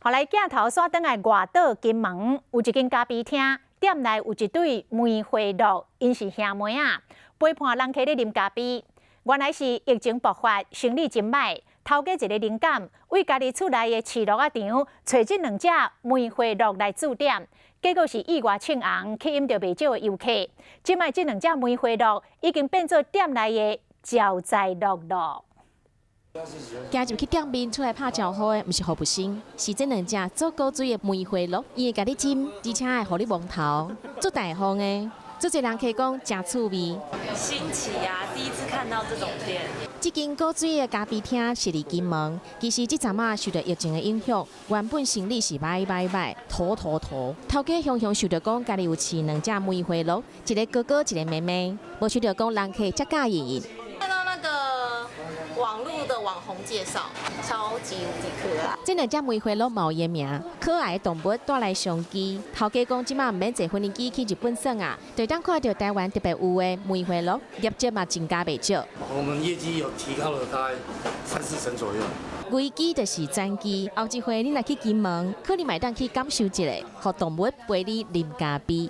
予來鏡頭煞轉來外島金門，有一間咖啡廳，店內有一對梅花鹿，𪜶是兄妹仔，陪伴人客咧啉咖啡。原來是疫情爆發，生理真䆀，頭家一个靈感，為家己厝內的飼鹿仔場，揣這兩隻梅花鹿來駐點，結果是意外衝紅，吸引著袂少的遊客。這擺這兩隻梅花鹿已經變做店內的招財鹿囉。行入去店面出來拍招呼的，毋是服務生，是這兩隻足古錐的梅花鹿，伊會共你斟，而且會予你摸頭，足大方的。足濟人客講誠趣味。新奇啊！第一次看到這種店。這間古錐的咖啡廳是佇金門，其實這陣仔受著疫情的影響，原本生理是䆀䆀䆀，塗塗塗。頭家雄雄想著講，家己有飼兩隻梅花鹿，一个哥哥，一个妹妹，無想著講人客遮佮意𪜶。看到那個網路的網紅介紹，超級無敵可愛。這兩隻梅花鹿嘛有伊名，可愛的動物帶來商機。頭家講，這擺毋免坐飛機去日本耍啊，就會當看著台灣特別有的梅花鹿，業績嘛增加袂少。我們業績有提高了大概三四成左右。危機就是轉機，後一回你若去金門，可能嘛會當去感受一下，予動物陪你啉咖啡。